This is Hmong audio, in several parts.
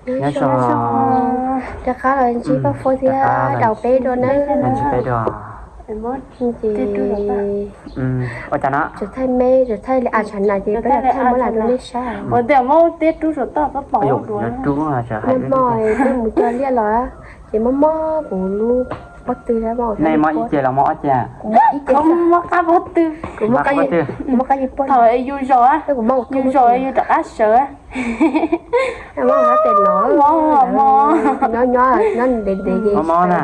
Nyob zoo, rov qab los ntsib Paj Fuab thiab Daus peb dua na. Ntsib peb dua. Ces ua cas no? Tseem thaij me, tseem thaij li a tshav na ces peb los thaij muab lam rau nej saib. Ua tias muab teb rub saum toj pab pom. Nag hmo peb mus cog liaj los ces mob mob kuv lub pob tw. Nej mob ib ce los mob ob ce? Mob qab pob tw. Kuv mob qab pob tw. Thaum yus zos, yus zos yus rov qab sawv. Mob mob, mob mob na.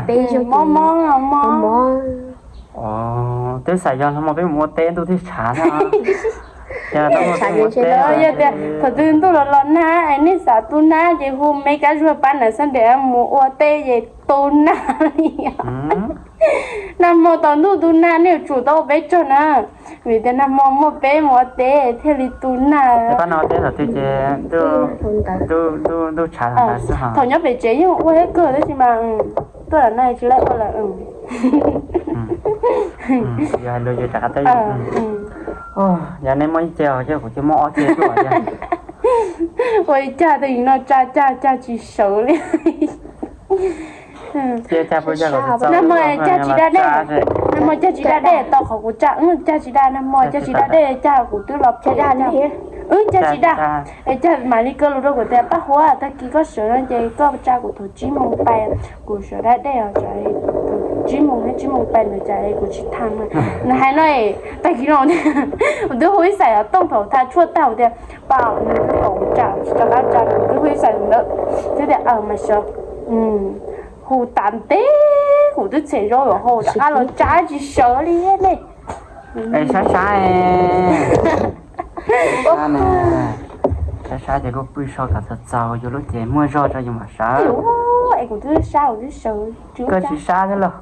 Mob mob, mob. Twb xav yog hmo peb mus ua teb ntuj thiaj tshav thiab. Yog tias thaum twg ntuj los los nag es nej xav tu nag ces hu me Kab Zuag pab Nam Xab Nres mus ua teb ces tu nag li. Nag hmo tau ntuj tu nag nej yuav tsum tau ua peb tsaug na, vim tias nag hmo muaj peb mus ua teb thiaj li tu nag. Pab no teb thaum twg ces ntuj tshav ntawd xwb. Thaum nyob pem tsev yeej ua thiab kawg tab sis mas tuaj lam no tsis laib ua lawm. Yog hais lus yus rov qab teb. Yog nej muaj ib ce os, yog kuv ces muaj ob ce tuaj. Ua li cas tes no tsa cag cag tsis sawv li. Nag hmo cag tsis da dej, nag hmo cag tsis da dej tau qhov kuv tsa, cag tsis da, nag hmo cag tsis da dej cag kuv twb los pem. Wb cag tsis da, es cag mam li kaw lus rau kuv tias Paj Huab, tag kis koj sawv no ces koj tsa kuv thaum tsib moos pais, kuv sawv da dej os, tsib moos thiab tsib moos pais ntawd cas kuv tsis tham na. Nws hais no, tag kis no kuv twb hu ib xais tooj thaum tha tshuaj tag tias Paj, nws twb kom kuv tsa, tsis rov qab tsa, kuv twb hu ib xais ntawd thiab tias mas sawv. Hu tas ntev kuv twb txhem zaub yuav hau rov qab los tsa tsis sawv li ne. Es sab sab, sab sab ces kuj pw so kom txaus txaus, yus lub cev muaj zog tso yus mam sawv. Es kuv twb sab kuv twb sawv. Koj tsis sab thiab lauj?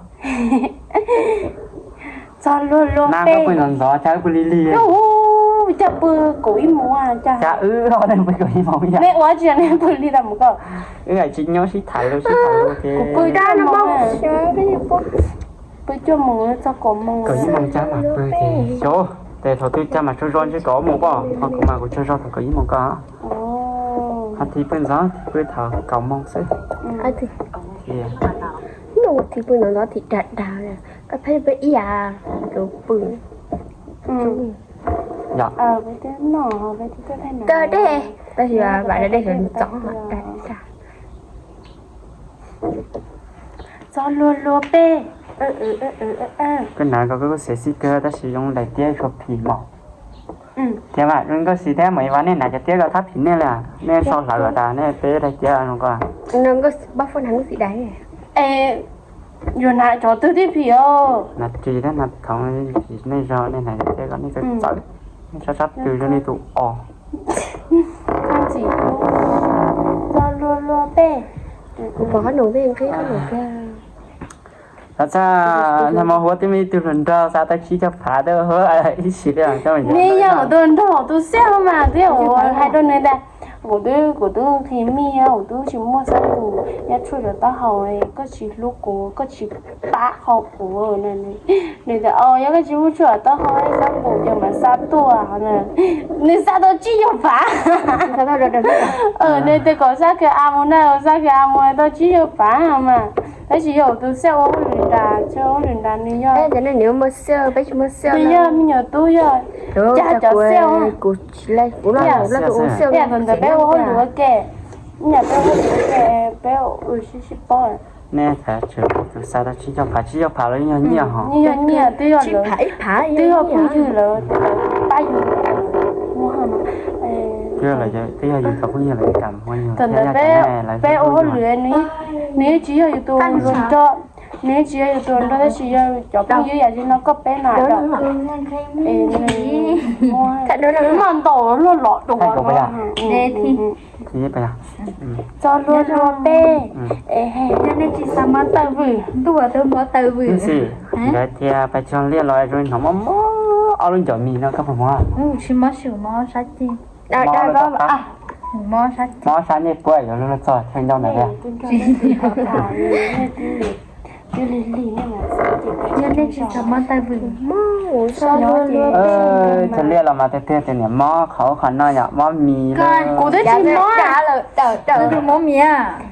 Txog luag luag peb, pw ntxov ntxov, cas wb pw lig lig. Cas pw kaum ib moos, cas wb ob leeg pw kaum ib moos yom? Nej ua tsis yog nej pw lig tau mus ko. Wb tsis nyob sib tham lus sib tham lus ces kuv pw, pw cuaj moos txog kaum moos. Kaum ib moos cas mam pw ces xyov, ces thaum twg cas mam tsaug zog ntshe kaum ob moos ko, ho kuv mas kuv tsaug zog thaum kaum ib moos ko. Ho thiaj pw ntxov, thiaj pw thaum kaum moos xwb. Thiaj pw ntxov ntxov thiaj dag dag, koj pheej pw ib yam kuv pw. Dag dej, tab sis vam dag dej sawv ntxov dag dag. Txog luag luag peb. Koj hnav ko koj kuj xiav xib kawg tab sis zoo daim tiab tshuav phim mos. Thiab mas zoo nkauj xis thiab mas ib vas nej hnav cov tiab ko thab phim nej li, nej sau hlawv tas nej peb daim tiab zoo ko. Nkauj xis, Paj Fuab hnav nkauj xis dais. Es yuav hnav cov twg tib phim os? Hnav ris thiab hnav thoov, nej zog nej hnav cov tiab ko nej txawj txawv, nej sab sab tw zoo li tus os. Txog luag luag peb. Kuv pom qhob noom peb nqhis qhob noom kiag. Txhob txhaj, nag hmo Huab twb muaj ib tug hluas nraug xa tau tsib caug phav tuaj ib sim li. Nej yog kuv tus hluas nraug tus xiab mas twb hais rau nws tias, kuv twb, kuv twb nqhis mij, kuv twb tsis muaj xab npum nyob tshuaj cov taub hau, koj tsis hlub kuv, koj tsis pab qho kuv. Nws tias, o, yog koj tsis muaj tshuaj taub hau xab npum ces mam xa tuaj. Nws xa tau tsib caug phav. Nws tias kom xa kiag a mus na, xa kiag a mus tau tsib caug phav mas. Tab sis yog kuv tus xiab ua hauj lwm nrad, ua hauj lwm nrad nws yog, nws yog me nyuam tub yog cag cov xiab. Kuv tsis, kuv loj, kuv loj tus xiab. Thaum ntawd peb ua hauj lwm ua ke, ib yam peb ua hauj lwm ua ke, peb ua sib sib paub. Nej txhais tseg tus xa tau tsib caug phav, tsib caug phav los yeej yog nyiaj hos. Yeej yog nyiaj, twb yog lawv, twb yog phooj ywg lawv, lawv pab yus muag no. Twb yog lawv, twb yog yus cov phooj ywg lawv kam muag yus. Thaum ntawd peb ua hauj lwm, nws yeej tsis yog yus tus hluas nraug, nws yeej tsis yog yus tus hluas nraug tab sis yog cov phooj ywg yam li no koj peb na. Nws muaj ntaus luaj los dua. Txog luag luag peb. Yog nej tsis xav mob taw vwm, ntuj tus mob taw vwm. Yog tias pais cog liaj los zoo li hnov mob mob ob lub ncov mis no koj puas mob? Tsis mob, mob sab ceg. Mob sab ceg, mob sab nyej puab yuav luag txog chaw ncau ntawd. Yog nej tsis tau mob tawj vwm, mob ua luaj luaj peb. Txhua liaj los mas tiag tiag tias niam mob qhov ub qhov no yom, mob mis los. Kuv twb tsis mob. Mob mis.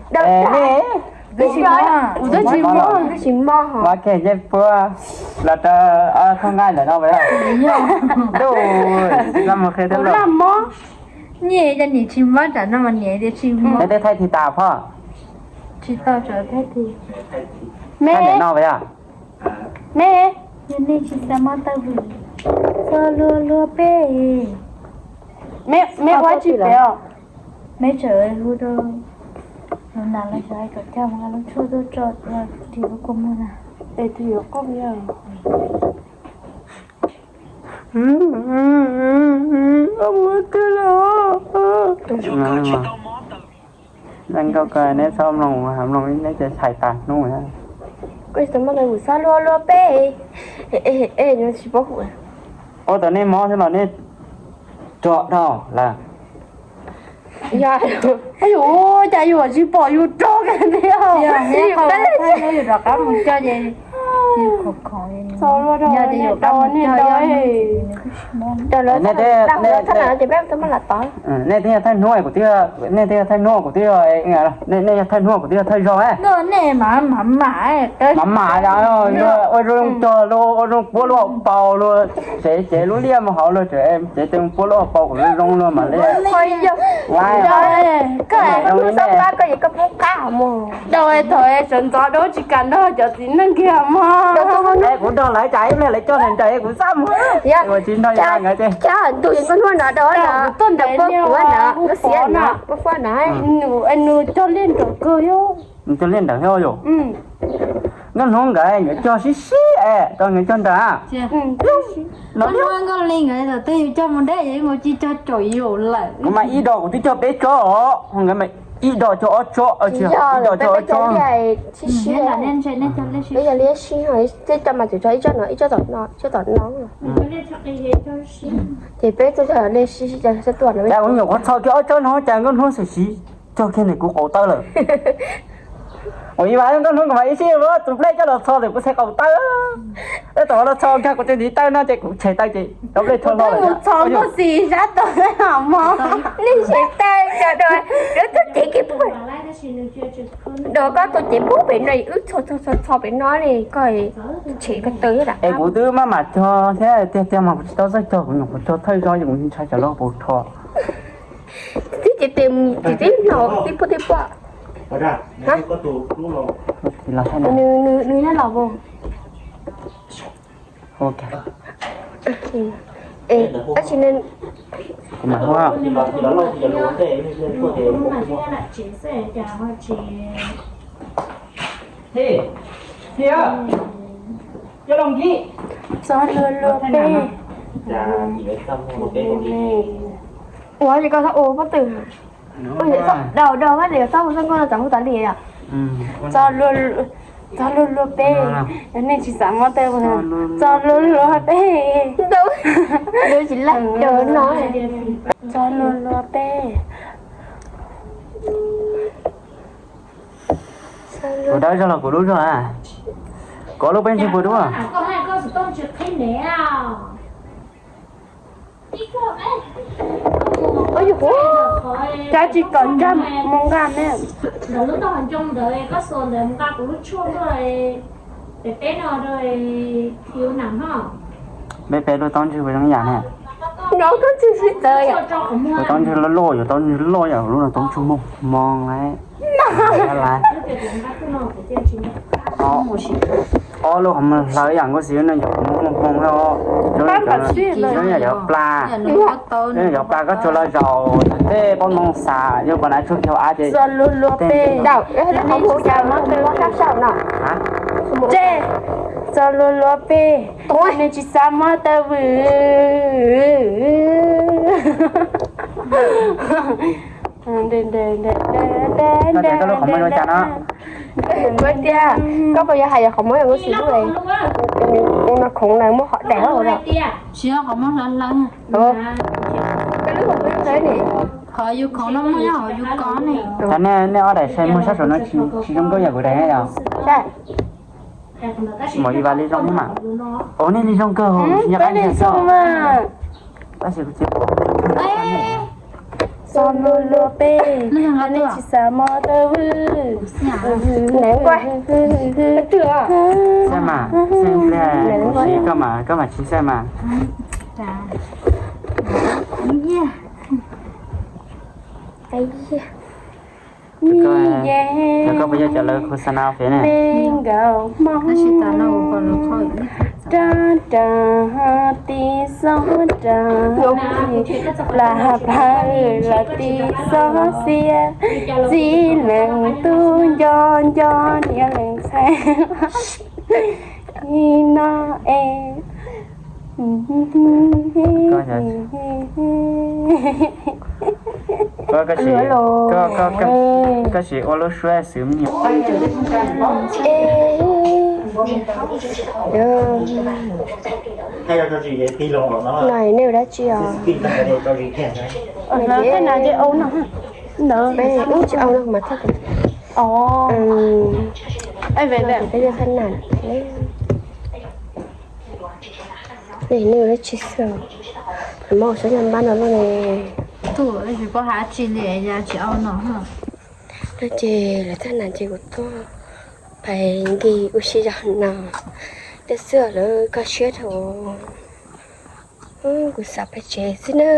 Twb tsis mob, kuv twb tsis mob. Mob kiag ncej puab los rau ob thooj nqaij ntawm no. Ntuj, laj mus qhia thiab los. Mob. Niam, yog niam tsis mob tsam no mas niam tias tsis mob. Neb twb thaij this tas phoj? Tsis tau, tsam thaij this. Me, me, yog nej tsis xav mob tawj vwm, txog luag luag peb. Me, me ua tsi pem os? Me tseem hu rau Lub Nas los xyov hais kom coj mus nqa lub tshuaj tuaj tso ris lub kua muag na. Es tus yuav qoj yog. Leej Nkauj ko, neb txhob mloog, mloog neb ces txhais tas hnub. Koj tsis tau mob tawj vwm, txog luag luag peb. Tsis paub hu. Ua tau nej mob xwb los nej rog dhau lawm. Yog, cas yus tsis pom yus rog kiag li os. Yus rov qab mus coj ces yus khoom khoom, yog tias yus rov qab mus coj, nej twb yog thawj hnub kuv twb, nej twb yog thawj hnub kuv twb, nej yog thawj hnub kuv twb yog thawj zaug. Nej mas mam mam, mam mam, ua zoo cog luag, ua zoo puab lub hauv paus luag, tsev cev lub liaj mus hauv luag, tsev cev puab lub hauv paus kuv zoo zoo luag mam li. Koj txhob pab koj, koj poob qab mus. Dau thaum sawv ntxov dau tsis kam nrog cov txiv neej kiag mog. Es kuv nrog lawv cas ib pliag lawv coj ntawm kuv xab mus, ua tsis nrog nkawd ces. Ntuj, nkauj hnub no dau no, kuv tuaj ntawm pab kuv na, kuv xiab na, kuv pab na. Nws cog liaj nraum kawg yom. Nws cog liaj nraum thiab yom. Nkauj hnub nkawd yuav cog sib sib es rau nkawd cog nraum. Nkauj li nkawd twb yus cog mus deb, yus mus ci cog caum yus lawm. Kuv mas ib do kuv twb cog peb tsob os, nkawd mas ib do cog ob tsob, ib do cog ob tsob. Peb yog liaj sib, tej cov mas tseem cog ib tsob no, ib tsob tom no, ib tsob tom no. Ces peb tuaj cog liaj sib sib cog sib tuaj no. Cas kuv nyuam qhuav txhos kiag ob tsob no cas nkauj hnub xwm siv cog kiag ntawm kuv qaum taw lawm. Ua ib vas nkauj hnub kuv mas ib sij tus nplej coj los txhos ntawm kuv txhais qaum taw. Tab tom los txhos nkag kuv tus ntiv taw no ces kuv tshem taw ces tau nplej txhos hlo lawm. Txhos nkauj xis sab tod mog, nej tshem taw cov dua, lawv tuaj cev kiag pub. Dua koj tuaj cev pub pem no, wb txhos txhos txhos pem no ne, koj tshem koj taw. Es kuv twb maj mam cog thiab tiag tiag mas kuv tsis tau txawj cog, kuv nyuam qhuav cog thawj zaug ces kuv ntshai tsam lawv puas rho. Tib ces tes mus tib tib no tib puab tib puab. Nws nyob los mus. Tab sis kuv mam hu. Txog luag luag peb. Ua li koj txhob ua pob tw. Dau dau, txhob hu xab nkauj no, txhob hu tas li yom. Txog luag luag peb, nej tsis xav mob tawj vwm, txog luag luag peb. Txog luag luag peb. Kuv dawb zog los kuv dub zog a? Kuv lub peb ntseg puas dub? Cov tsis kom cog mus nqa ne. Peb peb lub taub ntswg puas zoo yam ne? Lub taub ntswg loj loj, yuav taub ntswg loj yam lub no taub ntswg muaj hmoo lawm. Ob lub qhov muag hlawv yam nkauj xis no yog hmoo hmoo, zoo yam yuav pla, zoo yam yuav pla koj tsuag los zaum tej pob moo xas yog pas nav tshuaj kiag hauv av ces. Txog luag luag peb, nej tsis xav mob tawj vwm. Koj tias koj lub qhov muag zoo cas no? Koj tias koj puas yuav hais yog qhov muag yog nkauj xis lub, no khoov na muaj qhov daim lawm. Tsis yog qhov muag hlawv hlawv. Koj lub qhov muag zoo hlawv ne. Qhov yus khoov no muaj nyob hauv yus ko ne. Cov nej ob daim sai muag sab saum no tsis zoo nkauj yam kuv daim yom. Mos ib vas li zoo mas. Ua nej li zoo kawg, yog peb li zoo mas. Tab sis kuv tsis, txog luag luag peb, nej tsis xav mos tau vwm. Xav mas, xav pliag, koj mas, koj mas tsis xav mas. Koj puas yog cov lawv khos xas nas fev ne? Tab sis tas no ua los kho rab rab tis xob rab, plas plas los tis xob xiab, txiv leej tub nco nco niam leej ntxhais no es. Koj, koj sim, koj, koj, koj sim ua lub suab xwb me nyuam. No nej ua dab tsi os? Peb ub tsis au no mas thaj. Peb thaj nam. Nej ua dab tsi xwb? Peb muab ua suab npab no lub ne. Tus poj ha tsis li ya tsis au no. No ces lawv thaj nam ces kuv tuaj pais nkig ua si zog no. Tej xwb lawv koj siab dhau. Kuv xav pais tsev xwb na.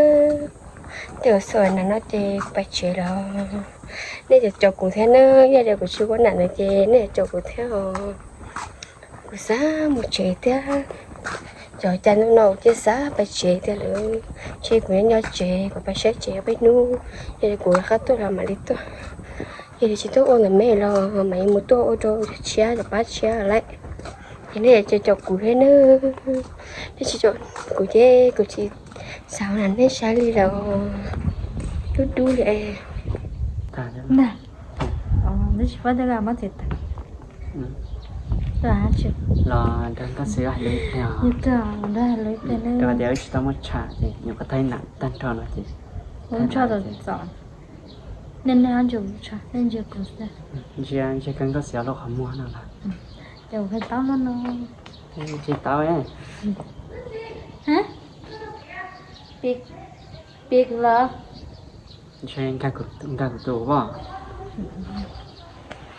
Tej uas xav na no ces kuv pais tsev los. Nej cov caum kuv thiab na, yog tias kuv tsis ua nam no ces nej cov caum kuv thiab os. Kuv xav mus tsev thiab. Cov cas ntu no ces xav pais tsev thiab lawm. Ces kuv nyob nyob tsev, kuv pais saib tsev peb hnub, yog li kuv rov qab tuaj los mam li tuaj. Yog li tsis tuaj ua ntawm me los mam li mus tuaj ua rau cov tshiab, cov pab tshiab lawm. Ces nej cov caum kuv thiab na. Nej tsis caum kuv ces kuv tsis xav ua nam nej saib li lawm. Dub dub li. Ntag. Twb tsis paub tej laj mob txiv tas. Los nrog nkauj xwb hais lus ib pliag. Nrog hais lus ib pliag ne. Rau tias wb tsis tau muaj tsham ces nyuam qhuav thaij nam tag nrho no ces. Ua tshaj tau txom. Nej, nej ob ntsug tshaj, nej ntsia kuv xwb. Ntsia, ntsia kawg nkauj xwb lub qhov muag no lawm. Ces kuv qhia tau no no. Tsis tau. Pik, pik los. Ntshe nkag kuv tus ua.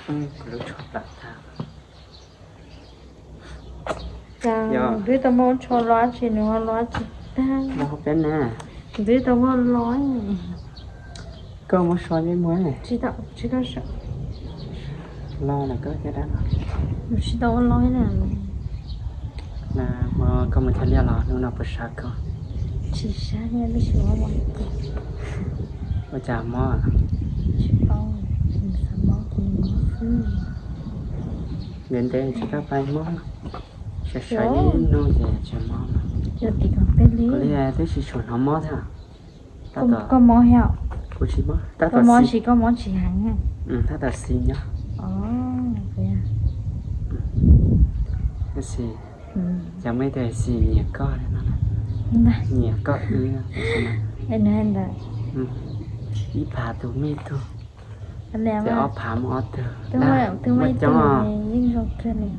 Kuv lub tsho plam tag. Twb tau muab tsho lo tsis nws ho lo tsis tag. Twb tau muab lo. Koj muab so yeej muag. Tsis tau, tsis tau so. Lo lawm koj thiaj dab no. Tsis tau ua lo na. Koj mus chaw liaj los hnub no puas sab koj? Tsis sab, tab sis mob mob. Ua cas mob? Tsis paub, xav mob ces mob xwb. Ntev ntev tsis tau pais mob, sawv sawv ib hnub ces tsis mob. Kuv li twb tsis tshua hnov mob thiab. Koj mob thiab? Kuv tsis mob, tab tom xis, koj mob tsis heev. Tab tom xis nyob. Tab sis yog muaj ib tug xis nyiam koj, nyiam koj wb. Ib phav tus mij tug, ces ob phav muaj ob tug. Muaj coob,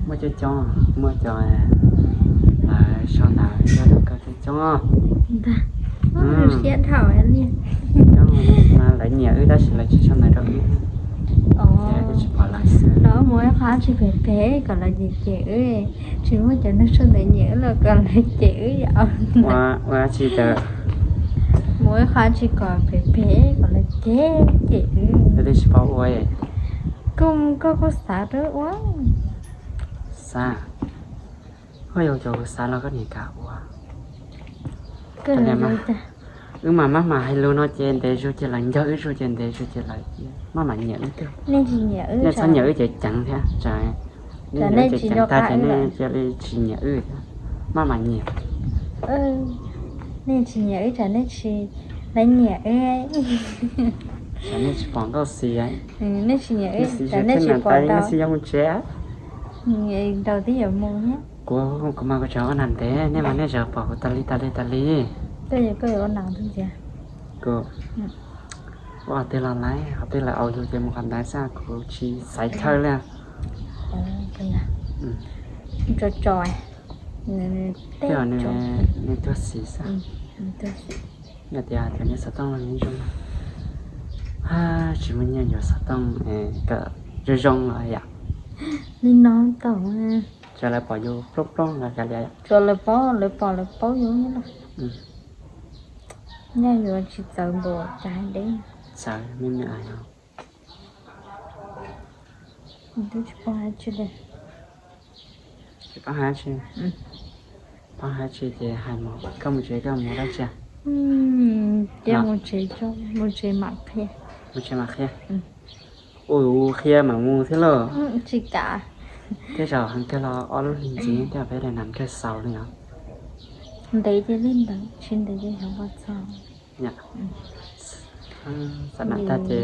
muaj coob coob, muaj cov lawv sau ntawv coj rau koj coob coob. Siab dhau li. Coob mas lawv nyiam wb tab sis lawv tsis sau ntawv rau wb, ces wb tsis pom lawv xwb. Los mus ib qho tsis phem phem kom lawv cem cem wb, tsis muaj cov neeg sau ntawv nyiam wb los kom lawv cem wb yom. Ua tsis tau. Mus ib qho tsis kom phem phem kom lawv cem cem wb. Lawv twb tsis pom ua. Koj, koj kuj xav rau ua. Xav. Koj yog cov kuv xav los koj niam kam ua. Wb mas maj mam hais lus no ces ntev zuj ces lawv nco wb zuj ces ntev zuj ces lawv maj mam nyiam wb tiag. Nej txhob nyiam wb ceev ceev thiab, nej nyiam wb ceev ceev tag ces nej cia li tsis nyiam wb thiab, maj mam nyiam. Nej tsis nyiam wb tsam nej tsis, lawv nyiam wb. Tsam nej tsis pom nkauj xis, nej tsis nyiam wb tsam nej tsis pom nkauj xis yog mus tsev. Nraud twb yuav mus thiab. Kuv, kuv mas kuv tseem ua nam ntev, nej mas nej tseem pom kuv tas li tas li tas li. Koj yuav, koj yuav ua nam ntxiv. Kuv ua qhov twg los lawm, qhov twg lawv au yus ces mus qhov ntawd xwb, kuv tsis xaiv chaw li. Tso tso, nws tuag xis xwb. Yog tias cov niag xov tooj no nws zoo, tsis muaj nyiaj yuav xov tooj kom zoo zoo los yom. Li no tau. Tsuas lawv pom yus plooj plooj los kav liam. Tsuas lawv pom, lawv pom lawv paub yus. Nyiaj yuav tsis txawv npaum cas deb. Txawv me me yog. Twb tsis paub hais tsi li. Tsis paub hais tsi. Paub hais tsi ces hais mus, koj mus tsev koj mus dab tsi? Cia mus tsev, mus tsev mam qhia. Mus tsev mam qhia. Ua qhia mam mus thiab lauj. Tsis kam. Tej zaum heev kawg los ob lub hlis ntxiv tej peb daim nas kawg xaus li os. Ntev ces li ntawd, tsis ntev ces xyov puas txog. Xav nam tag ces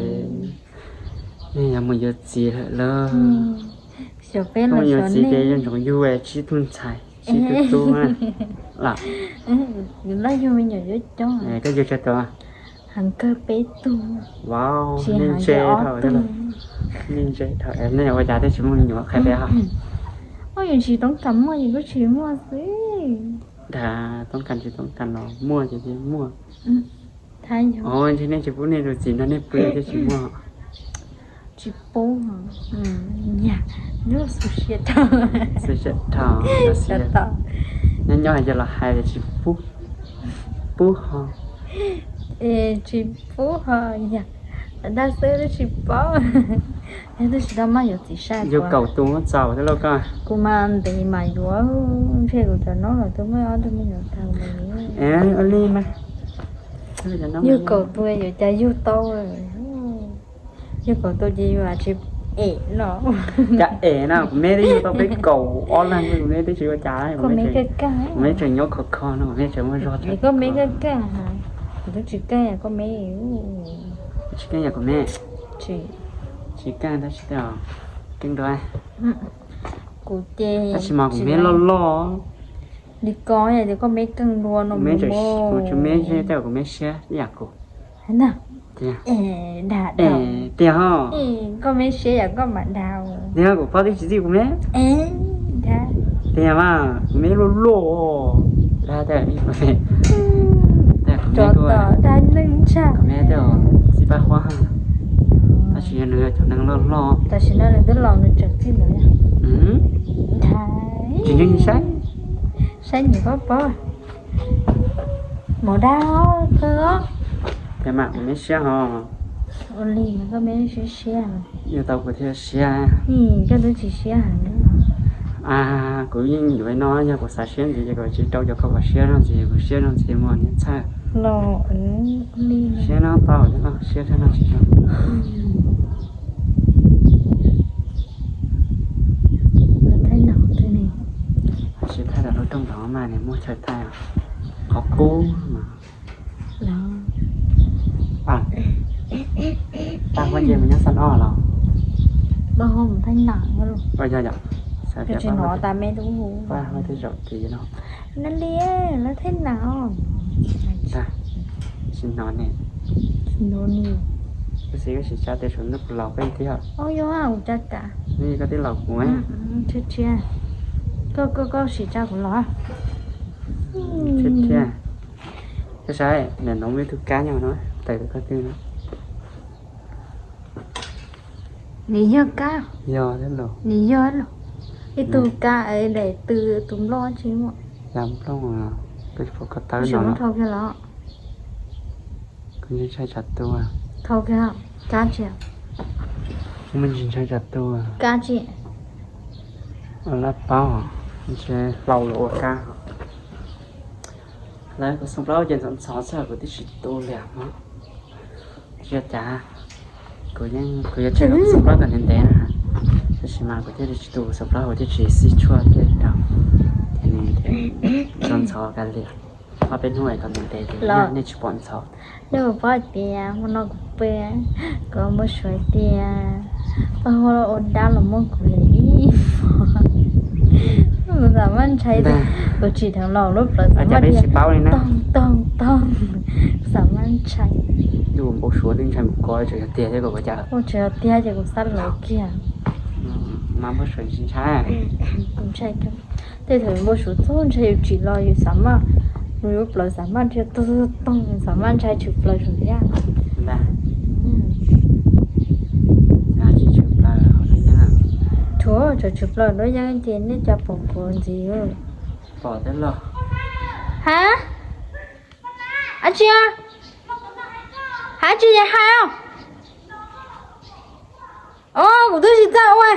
nej yuav mus yuav txiv lawm lauj. Xyov peb los yuav txiv ces yuav ntsoov yug tsib tug ntxhais tsib tug tub los. Yus laj yug me nyuam yuav coob. Koj yug tsawg tus? Heev kawg peb tug. Wow, nej ntse dhau, nej ntse dhau, nej ua cas thiaj tsis muaj me nyuam qhia peb ho. Oj, yus tsis toob kas muaj yus kuj tsis muaj xwb. Dag toob kas tsis toob kas los muaj ces thiaj muaj. Os, ntshe nej tsis pub nej tus txiv nrog nej pw thiaj tsis muaj. Tsis pub. Yog, xu siab dhau. Xu siab dhau. Nyob nyob hais los hais tias tsis pub, pub ho. Tsis pub ho, yog dag xwb tsis paub. Yog twb tsis tau maj yuav txiv saib. Yug kaum tus muab txaus thiab lauj koj. Kuv mas ntev mas yuav, ntshe kuv cov no los twb muaj ob tug me nyuam tag li. Ua li mas. Yug kaum tus yuav cas yug tau. Yug kaum tus ces yus tsis em no. Cas em na, kuv me twb yug tau peb kaum ob leeg, kuv me twb tsis ua cas. Kuv me tseem nyob khov kho no, kuv me tseem muaj zog. Koj me keej keej, kuv twb tsis keej koj me. Tsis keej yam kuv me. Tsis keej tab sis keej dua. Kuv ces tab sis mas kuv me loj loj. Li ko yog tias koj me keej dua no, kuv tsis me tej kuv me siab ib yam kuv. Dag, tiag ho. Koj me siab yam koj mam dag. Tiag, kuv paub twb tsis txij kuv me. Tiag mas, kuv me luaj luaj. Dag, dag neeg tshaj, kuv me tej txij paj huab. Tab sis yog nws yog cov neeg loj loj. Tam sim no nws twb laus nws tseem txij ntawd. Tsis nyob saib. Saib nws pob pob. Mus dag kawg. Tiag mas kuv me siab ho. Ua li koj me siab siab. Yog tau kuv thiaj siab. Koj twb tsis siab heev. Kuv yeej yuav no, yog kuv xav siab ntxiv ces kuv tsis rau cov kho kom siab zog ntxiv, kuv siab zog ntxiv mus niam txhawj. Los li siab no tau thiab no, siab thiab no tsis zoo. Thaij no twg ne? Tsis thaij lub rooj nrov mas nws muaj chaw thaij. Qhov qub mas. Paj huab nce mus nyob xab ob los? Paj huab mus thaij nam. Yog yom. Tsis hnov tas me tub hu. Paj huab tej zaum tid no. Nab li, lawv thaij nam os. Tsis hnov ne. Tab sis koj sim tsa tias saum ntub kuv laus peb thiab. Ua yuav ua tsa kam. Koj twb laus kuv. Koj, koj, koj sim tsa kuv los. Thiab thiab. Koj saib, nim no muaj ib tug kab nyob no, tais koj twg no. Nws yog kab. Yog thiab los. Nws yog los. Ib tug kab es daim tw tus nplooj tsis muaj. Yog nplooj, koj tsis pom koj tawb no los. Kuv ntshai tsam tua. Thau kiag, kab tsis. Kuv me ntsis ntshai tsam tua. Kab tsis. Lab paub, ntshe hlau los ua kab. Lawv kuv xoo plaub ces ntxhov ntxhov txog kuv twb tsis tu li os. Tsis ua cas, kuv yeej, kuv yuav tseg kuv xoo plaub kom ntev ntev na, tab sis mas kuv thiaj li tsis tu xoo plaub, kuv thiaj tsis xij tshuaj tej rau. Ces nws ntxhov ntxhov kav liam, ob peb hnub kom ntev ntev ces nej tsis pom ntxhov. Nej puas paub hais tias hmo no kuv pw, kuv mus suav hais tias paj huab ua dab los muab kuv ib hmos. Kuv xam maj ntshai, kuv tsim dheev los lub plawv xam maj tias toog toog toog, xam maj ntshai. Yus npau suav twb ntshai mus ko tseem yog tiag thiab, kuv cas, kuv tseem yog tiag ces kuv xav lawv kiag. Npau suav tsis ntshai. Ntshai, tej thaum npau suav txog ntshai yus tsim los yus xav maj, yus yuav plaws xav maj nrhiav toog toog xav maj ntshai tshwm plaws saum yaj. Tsis tshwm plaws hauv duab yeeb. Tsuav tseem tshwm plaws duab yeeb ces nej cov pom kuv ntxiv. Pom thiab los? Ha? Ab tsi? Ha tsi es hais os? Os, kuv twb tsis txawj ua.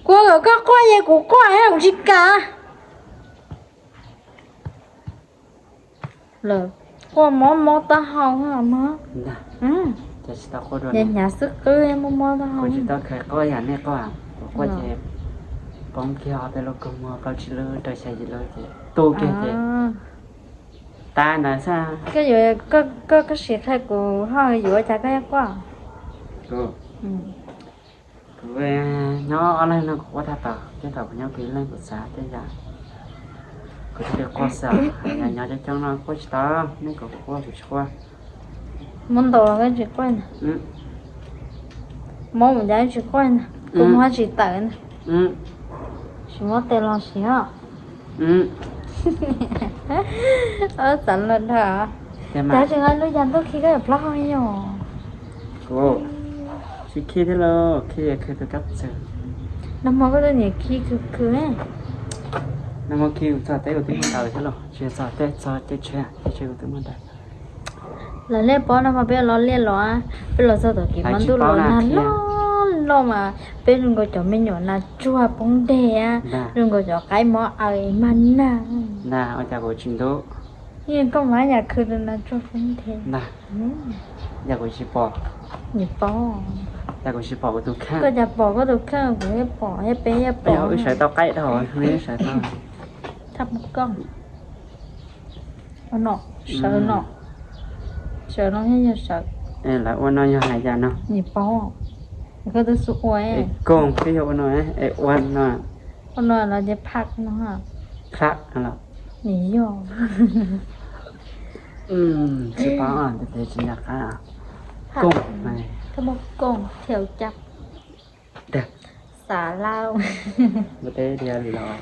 Kuv kom koj quaj ces kuv quaj, kuv tsis kam. Lawm, quaj mob mob taub hau mog. Hnyav xwb qwb mob mob taub hau. Kuv tsis tau khaws quaj yam nej quaj, kuv quaj ces poob kiag ob peb lub kua muag plaub tsib lub rau xya yim lub ces tu kiag ces tas ntawd xwb. Koj yuav, koj, koj sim qhia kuv ho yuav ua cas koj yuav quaj? Kuv, kuv nyob ob leeg no kuv quaj tag tod, tej thaum kuv nyob kuv ib leeg kuv xav tej yam kuv thiaj li quaj xwb, nyob coob coob no quaj tsis tau, nej kom kuv quaj kuv tsis quaj. Mob ntaus los koj tsis quaj na. Mob mus cas tsis quaj na, kua muag tsis tawm na. Tsis muab tes los siv os. Txav los dag. Cas tsis nqa lub yas ntuj khi koj yam plaub hau yom? Kuv tsis khi thiab lauj, khi khi tus kab txawg. Nag hmo koj tuaj niam khi khwv khwv. Nag hmo khi kuv txog teb kuv twb muaj daws thiab los, tsis txog teb txog caij tsheb, caij tsheb kuv twb muaj daws. Lawv liaj pob no mas peb los liaj los, peb los txog tom kev hmo ntuj los nag loj loj mas peb zoo nkaus cov me nyuam nas tsuag poob deg, zoo nkaus cov qaib mob aws mag nag. Ua cas kuv tsis ntub? Koj mas yam khwv rau nas tsuag poob deg. Yam kuv tsis pom. Nim paub. Yam kuv tsis pom kuv tus kheej. Koj cas pom koj tus kheej, kuv thiaj pom thiab peb thiaj pom. Wb sawv tau qaib dhau, wb sawv tau. Thaj mus koj. No, sawv no. Sawv no thiaj yog sawv. Lawv ua no yog hais cas no? Nim paub. Koj twb xub ua. Es koog twb yog ua no, es ua no. Ua no los ces phaj no. Phaj los. Nim yog. Tsis paub, tes tsis nco qab. Koog. Thaj mus koj thiaj ua cas. Dag. Xav lauj. Npua teb dhia los.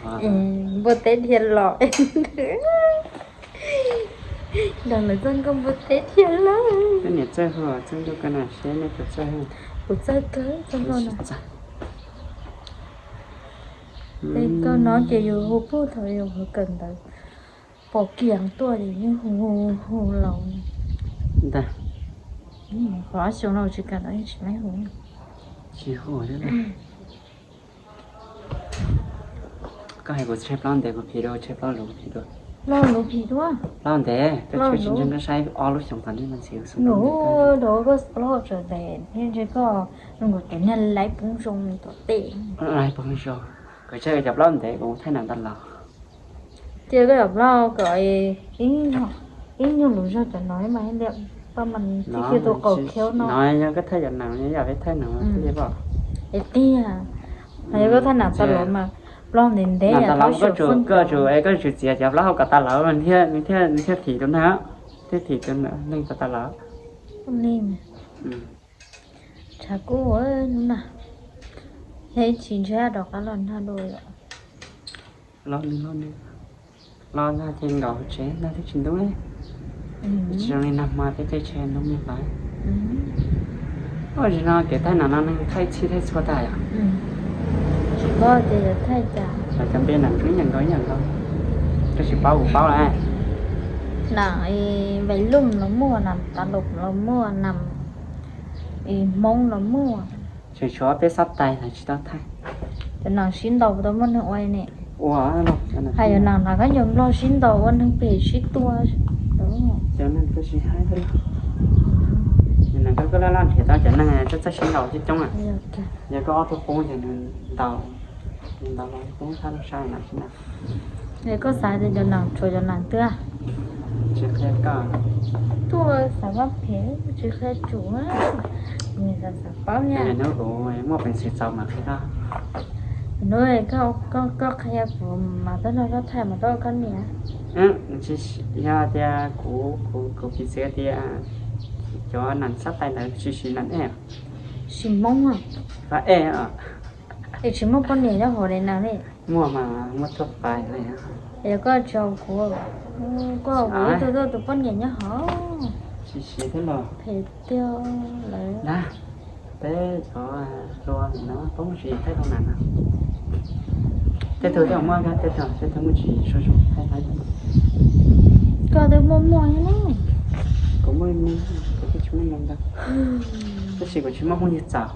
Npua teb dhia los. Dag lawv txoj nkauj npua teb dhia los. Koj niam txawj hu, txoj nkauj koj na, seb nej puas txawj hu. Kuv txawj kawg txoj nkauj no. Tes koj no ces yus hu puag thaum yus hu kawm ntawv, pom kiag tuaj ces yeej hu hu hu los. Ntag. Qhov xyoo no tsis kam los yeej tsis laib hu. Tsis hu. Koj hais kuv tseg plaub ntev kuv phim dua, tseg plaub luv kuv phim dua. Plaub luv phim dua. Plaub ntev, koj tsis ntseeg koj saib ob lub xyoo tom ntej no ntxiv. Luv, luv koj plaub tsawv ntev, yeej ntseeg koj zoo nkaus cov niag laib poob zoo tom tej. Laib poob zoo. Kuv tseg cov plaub ntev kuv thaij nam tas los. Cia koj cov plaub kom ib nyuag lus zog cov no mas li paj mas tib kiag tus qaum khiav no. No yog koj thaij cov nam, yog peb thaij nam thiaj li pom. Es tiag, yog koj thaij nam tas los mas plaub ntev ntev nam tas los koj tsum, koj tsum, koj tsum txiav cov plaub hau kom tas los mas thiaj, nws thiaj, nws thiaj thim tus neeg, thiaj thim tus neeg kom tas los. Li mas. Tshav kub hnub no, thiab ib tsis ntshe rov qab los nag dua. Los nag, los nag ces nkaus tsev nag twb tsis ntub li. Tsis zoo li nag hmo peb caij tsheb ntub me hlais. Ua tsis no kev thaij nam no neeg thaij txhij thaij txhua tag yom. Tsis paub tias yuav thaij cas. Los cov npe nam ib yam nkaus ib yam nkaus. Koj tsis paub kuv paub lawm. Nam Vais Lum los muaj, nam Tas Lum los muaj, nam Hmoob los muaj. Tseem tshuav peb xab tais los tsis tau thaij. Cov nam sib ntaus tau muaj neeg ua ne. Ua, hais yog nam hnav kab ncaws nplog sib ntaus ua neeg phem sib tua. Cov neeg koj tsis haib thiab. Nam koj koj laj laj nrhiav tau cov neeg txawj txawj sib ntaus coob coob na. Yog koj ob tug qub ces nws ntaus, nws ntaus los poob thaj lub sab nam sib ntaus. Es koj xav tias cov nam tshuav cov nam twg? Tsis qhia koj. Tuaj xav vaj phem tsis qhia tsum, nws xav xav paub na. Hnub kuv muaj peev xwm txaus mas qhia koj. Hnub koj, koj qhia kuv mas tau nrog koj thaij mas tau koj niam. Tsis, yog tias kuv, kuv, kuv piv txwv tias cov nam xab tais ntawd tsis siv nam ej. Siv Hmoob. Vaj ej os. Es tsis muaj poj niam nyob hauv daim na li? Muaj mas, muaj tuaj pais li. Es koj tsis haum kuv, koj haum kuv ib tug tuaj tus poj niam nyob hauv. Tsis siv thiab los? Phem tiag lawm. Peb cov hluas no poob tsis thaij tau nas na. Tej tug tej muaj, tej tug muaj tsis sua sua thaij thaij. Koj twb muaj muaj ne. Kuv muaj, kuv twb tsis muaj ntau, tab sis kuv tsis muaj phooj ywg txaus.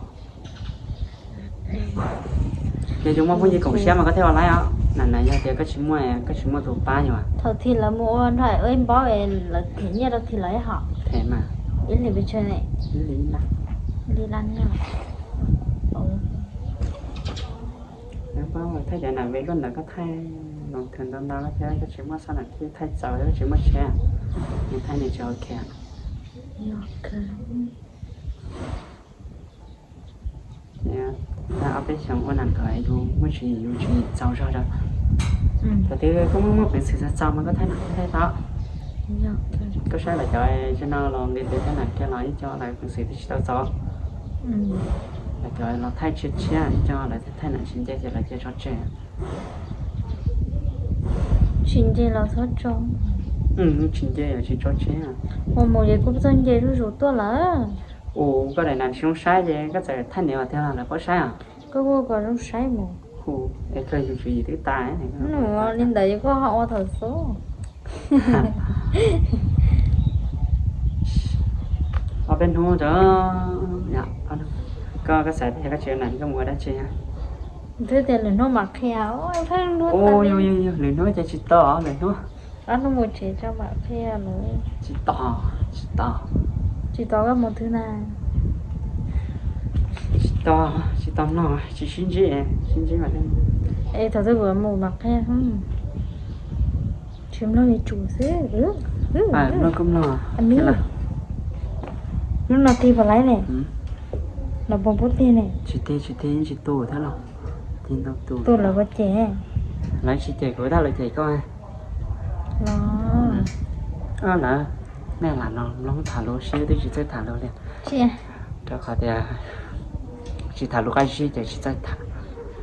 Yog yus muaj phooj ywg koom siab mas koj thiaj ua laib os. Nam nam yog tias koj tsis muaj, koj tsis muaj tus pab yus. Thaum Thim lawv mus ua nrog ib npaub es lawv them nyiaj rau Thim lawv ib hom. Them mas. Ib hlis pes tsawg ne? Ib hlis ib lab. Ib hlis ib lab nyiaj. Nyob paub thaij cov nam ve luaj ntawd koj thaij los thwm ntau ntau thiab koj tsis muaj xab nam thiab thaij txaus thiab koj tsis muaj tsheb, nws thaij nws tsis ok. Tag ob peb xyoos ua nam kom yus muaj tsis, yus tsis txaus zog rau. Thaum twg koj muaj muaj peev xwm txaus txaus mas koj thaij nam thiab thaij tau. Koj saib lawv cov zaum no los nqis tes thaij nam kiag los ib co lawv peev xwm twb tsis tau txaus. Lawv cov los thaij tshiab tshiab ib co lawv thaij nam tsis nce ces lawv cia tso tseg. Tsis nce los txhob tso. Tsis nce tsis tso tseg. Mus mus ces kuj txog nce zuj zus tuaj lawm. Ua koj daim nam tsis zoo saib ces koj txawm thaij niam tiag los lawv paub saib os. Koj kuj kom zoo saib mus. Hu, es kawg yus tswv yim twb tas. Li ntawd koj ho ua thaum xub. Ob peb hnub tso, koj, koj xav tias koj tsis ua nam koj mus ua dab tsi? Twb tias lwm hnub mam qhia. Lwm hnub ces tsis tau, lwm hnub. Ob hnub mus tsev tso mam qhia lawm. Tsis tau, tsis tau. Tsis tau koj mus twg na? Tsis tau, tsis tau mloog, tsis sib ntsib, sib ntsib mas. Es thaum twg kuv mus mas qhia. Tsis mloog yuav tsum xwb. Mloog kuj mloog. Hnub no tig puas laib ne? Los puas pub tig ne? Tsis tig, tsis tig, yeej tsis tu thiab los. Tig ntau tus. Tu lawv puas cem? Lawv tsis cem kuv tab lawv cem koj. Lawv, nej lam no mloog tham lus seb twb tsis txawj tham lus li. Rau qhov tias tsis tham lus qab zib ces tsis txawj tham.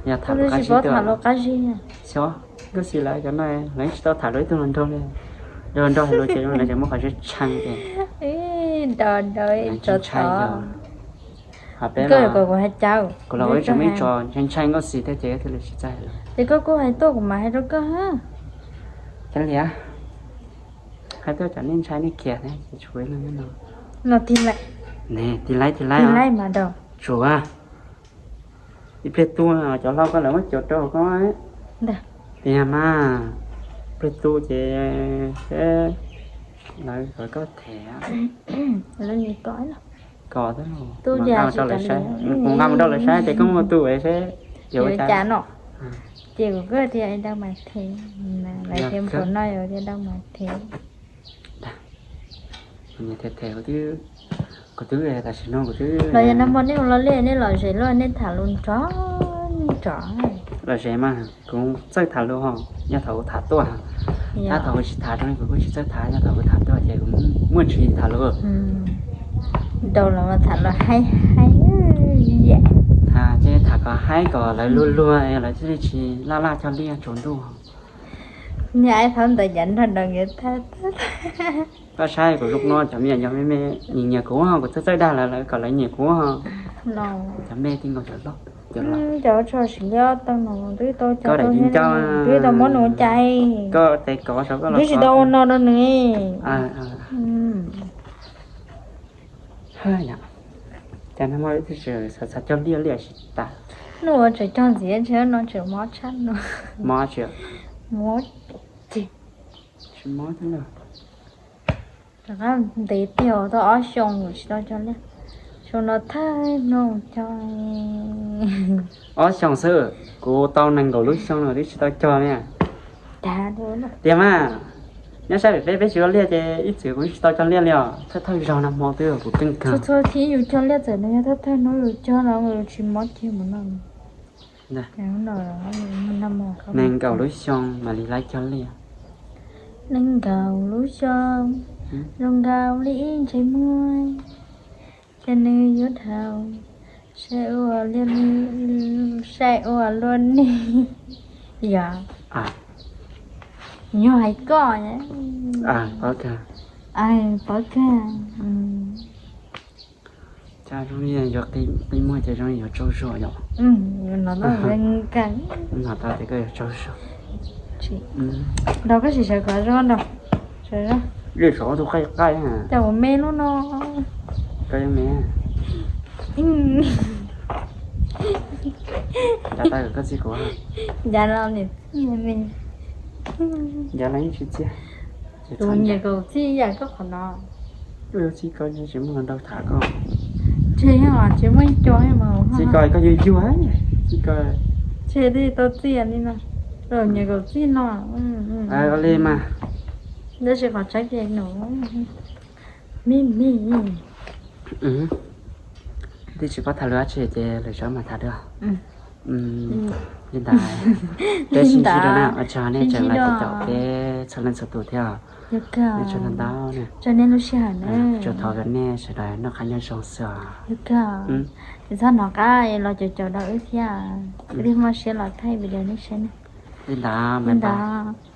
Yog tham lus qab zib, tham lus qab zib. Xyov, nkauj xis lawv cov no lawv tsis tau tham lus ib tug hluas nraug li. Nraug hluas nraug hais lus ces lawv tseem muaj qhov tshee tshee ces. Ntshai yog. Ho peb los kuv los ua ib tso ntshai ntshai nkauj xis thiab ces thiaj li tsis txawj hais lus. Ces koj kuj hais tuaj kuv mam hais rau koj. Cov liam, hais tuaj cov nej ntshai nej khiav thiab ces tshuav ib leeg nyob no. Tig laib, tig laib, tig laib mas. Tshuav. Ib pliag tu cov hlau koj lawv muab cuam rau koj. Tiag mas, pliag tu ces seb lawv kom koj them. Kom, kuv nqa mus rau lawv saib ces koj muab tu seb yuav ua cas no. Ces kuv kuj tias dau mas them, lawv tias npaum no yuav tias dau mas them. Kuv twb, kuv twb tam sim no kuv twb los yog nag hmo nej mus lo liaj nej lom zem luaj nej tham lus nrov nrov. Lom zem mas kuv txawj tham lus ho, yog thaum kuv tham tuaj. Tab thaum kuv tsis tham rau kuv kuj tsis txawj tham, yog thaum kuv tham tuaj ces kuv muaj tswv yim tham lus. Rau los tham lus haib haib. Tham ces tham kom haib kom lawv luag luag lawv thiaj li tsis laj laj cog liaj tsaus ntuj. Niag ais thaum ntawd yav nrog nraud nkawd thawj. Koj saib kuv zoo no cov me nyuam me me nyiam nyiam kuv ho, kuv txawj txawj dag lawv, lawv kom lawv nyiam kuv ho. Cov me tij nkaus cov loj, cov tso sim liab tau no twb tau cov, twb tau muab nws ua cas, koj tes kov saum koj los, twb tsis tau ua no rau nws. Cas no muaj ib tug xav xav cog liaj liaj tsis tas. Hnub ua tseem cog ntxiv tsis no tseem mob tshaj no. Mob tsis? Mob ces tsis mob thiab na. Rov qab ntev tiag tau ob xyoos kuv tsis tau cog liaj. Xyoo no thawj hnub cog. Ob xyoos xwb, kuv tau nees nkaum lub xyoo no twb tsis tau cog li. Tiag mas, nyob sab pem peb peb tsis ua liaj ces ib txwm kuv tsis tau cog liaj li os, thawj thawj zaug nag hmo twb kuv keej kawg. Txhua txhua thaum yus cog liaj txawm nws yog thawj thawj hnub yus cog no yus tsis mob kiag mus no. Nees nkaum lub xyoo mam li laib cog liaj. Nees nkaum lub xyoo, zoo nkaus li ib ntsais muag, ces nws yuav dhau, seb ua liaj li. Sai ua luaj nej. Yog, nyuag hais koj. Paub kawg. Cas zoo li yuav qi muag ces zoo li yuav tsaug zog yom. Nom tau tias koj yuav tsaug zog. Nrog koj sim sawv kom zoo nrog. Sawv zoo. Lwm saum tus qaij qaij. Cas ua me lub no. Koj yeej me. Ncav tau koj txij kuv. Ncav los niam txij me. Ncav los yeej tsis txij. Tus nyiam kaum txij yam koj qhov no. Txij koj tsis muaj hluas nraug tham koj. Tsis yog, tsis muaj ib co mas. Txij koj koj yuag yuag. Txij koj. Tsis tau txij li no. Tus nyiam kaum txij no. Ua li mas. Tab sis qhov tsaib ces num. Me me. Twb tsis paub tham lus dab tsi ces lwm zaus mam tham dua. Li ntawd, peb sib ntsib dua na, ua tsaug nej tseem los caum peb txhua leej txhua tus thiab. Tsaug ntau ntau na. Tsuas thov kom nej sawv daws noj qab nyob zoo xwb os. Txhob hnov qab los caum caum rau wb thiab. Wb thiaj muaj siab los thaij video nej saib na. Li ntawd, bye bye.